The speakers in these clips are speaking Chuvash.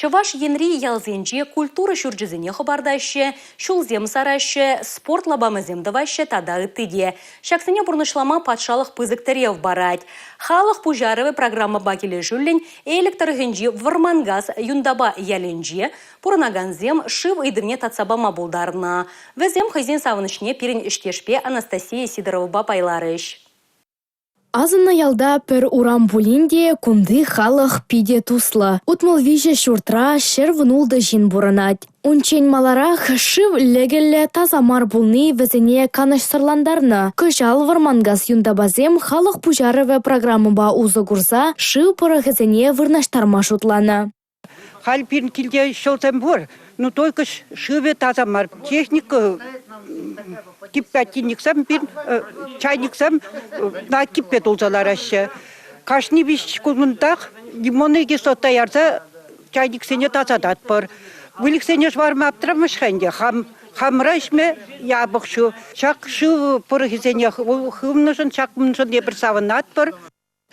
Чӑваш Енри ялсенче культура ҫурчӗсене хӑпартаҫҫӗ, ҫулсем сараҫҫӗ, спорт лапамӗсем тӑваҫҫӗ тата ытти те. Ҫаксене пурнӑҫлама патшалӑх пысӑк тӗрев парать. Халӑх пуҫарӑвӗ программӑпа килӗшӳллӗн Элӗк тӑрӑхӗнчи Вӑрманкас Юнтапа ялӗнче пурӑнакансем шыв ыйтӑвне татса пама пултарнӑ. Вӗсем хӑйсен савӑнӑҫне пирӗн ӗҫтешпе Анастасия Сидоровӑпа пайларӗҫ. Асӑннӑ ялта пӗр урам пулин те кунти халӑх питӗ туслӑ. 63 ҫуртра 116 ҫын пурӑнать. Унччен маларах шыв лӗкӗллӗ таса мар пулни вӗсене канӑҫсӑрлантарнӑ. Кӑҫал Вӑрманкас Юнтапасем халӑх пуҫарӑвӗ программӑпа усӑ курса шыв пӑрӑхӗсене вырнаҫтарма шутланӑ. Халь пирӗн килте ҫӑлсем пур, но только шывӗ таса мар. Техника кипятильниксем пирӗн, чайниксем на киппе тулса лараҫҫӗ. Кашни виҫ кунтах лимонный кислота ярса чайниксене тасататпӑр. Выльӑхсене шӑварма аптӑрамасть-ха ӗнтӗ. Хам хамӑра ӗҫме япӑх ҫу. Ҫак шыв пӑрӑхӗсене хывнӑшӑн, ҫакӑншӑн эпир савӑнатпӑр.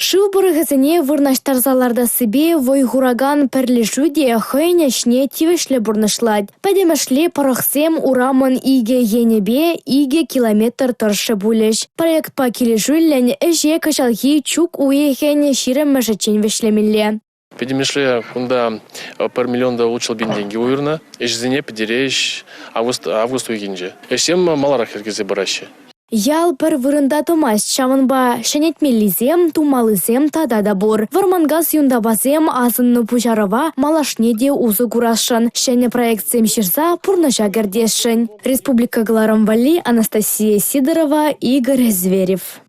Шыв пӑрӑхӗсене вырнаҫтарса лартассипе вӑй хуракан пӗрлешӳ те хӑйӗн ӗҫне тивӗҫлӗ пурнӑҫлать. Пӗтӗмӗшле пӑрӑхсем урамӑн икӗ енӗпе 2 километр тӑршшӗ пулӗҫ. Проектпа килӗшӳллӗн ӗҫе кӑҫалхи чӳк уйӑхӗн 20-мӗшӗччен вӗҫлемелле. Пӗтӗмӗшле кунта 1 миллион та 600 пин тенкӗ уйӑрнӑ. Ӗҫсене пӗтерӗҫ август уйӑхӗнче. Ӗҫсем маларах йӗркелесе пыраҫҫӗ. Ял пӗр вырӑнта тӑмасть, ҫавӑнпа ҫӗнетмеллисем, тумаллисем тата та пур. Вӑрманкас Юнтапасем асӑннӑ пуҫарӑва малашне те усӑ курасшӑн, ҫӗнӗ проектсем ҫырса пурнӑҫа кӗртесшӗн. Республика кӑларӑм валли Анастасия Сидорова, Игорь Зверев.